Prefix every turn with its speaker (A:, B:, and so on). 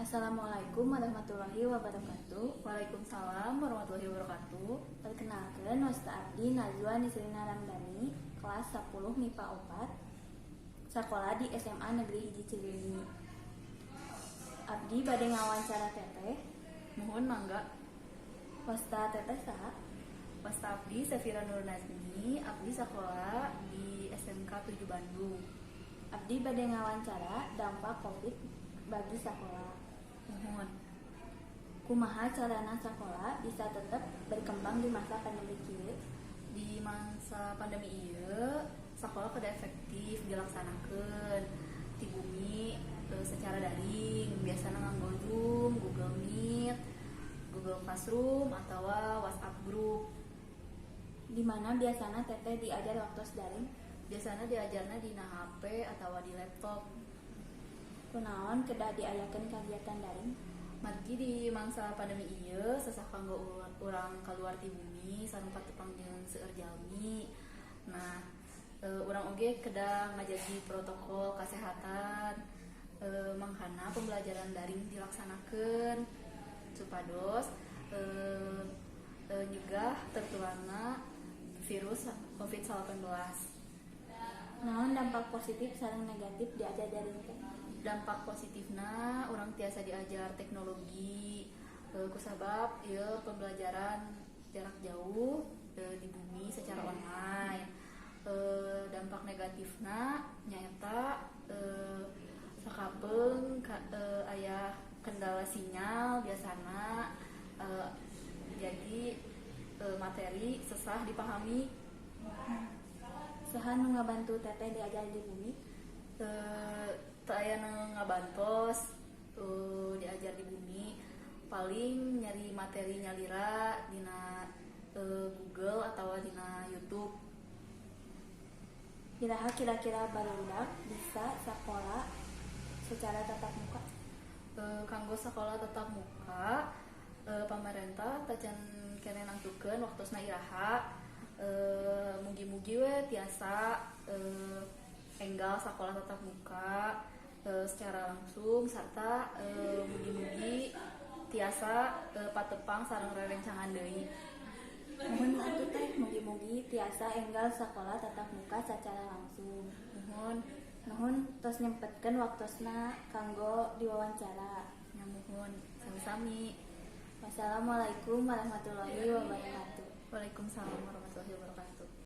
A: Assalamualaikum warahmatullahi wabarakatuh.
B: Waalaikumsalam warahmatullahi wabarakatuh.
A: Perkenalkan, wasta abdi Najwa Nisrina Ramdhani, kelas 10 MIPA 4, sekolah di SMA Negeri 1 Cileunyi. Abdi bade ngawancara Teteh.
B: Muhun, mangga.
A: Wasta Teteh saha?
B: Wasta abdi Safira Nur Nazmi, abdi sekolah di SMK 7 Bandung.
A: Abdi bade ngawancara dampak Covid bagi sekolah.
B: Muhun.
A: Kumaha carana sekolah bisa tetap berkembang di masa pandemi kieu?
B: Di masa pandemi ieu, sekolah kedah efektif dilaksanakan di bumi secara daring, biasanya nganggo Zoom, Google Meet, Google Classroom, atau WhatsApp Group.
A: Di mana biasana Teteh diajar waktu daring?
B: Biasanya diajarnya di HP atau di laptop.
A: Kunaon kedah diayakeun kegiatan daring?
B: Margi di mangsa pandemi ieu sesah kanggo urang keluar ti bumi sareng patepang jeung seueur jalmi. Nah, urang oge kedah ngajagi protokol kesehatan, mangkana pembelajaran daring dilaksanakeun supados nyegah tertularna virus COVID-19.
A: Naon dampak positif sareng negatif diajar daring teh?
B: Dampak positifna, urang tiasa diajar teknologi kusabab ieu pembelajaran jarak jauh di bumi secara online. Dampak negatifna nyaeta sakapeung aya kendala sinyal biasana, jadi materi sesah dipahami.
A: Saha nu ngabantu Teteh diajar di bumi?
B: Teu aya nu ngabantos diajar di bumi, paling nyari materi nyalira dina Google atau dina YouTube.
A: Iraha kira-kira barudak bisa sekolah secara tatap muka?
B: Kanggo sekolah tatap muka, pamarentah tacan keneh nangtukeun waktosna iraha. Mugi-mugi we tiasa enggal sekolah tatap muka secara langsung serta mugi-mugi tiasa patepang sareng rerencangan deui.
A: Muhun atuh Teh, mugi-mugi tiasa enggal sekolah tatap muka secara langsung.
B: Muhun.
A: Nuhun tos nyempetkeun waktosna kanggo diwawancara.
B: Nya, muhun, sami-sami.
A: Wassalamualaikum warahmatullahi wabarakatuh.
B: Waalaikumsalam warahmatullahi wabarakatuh.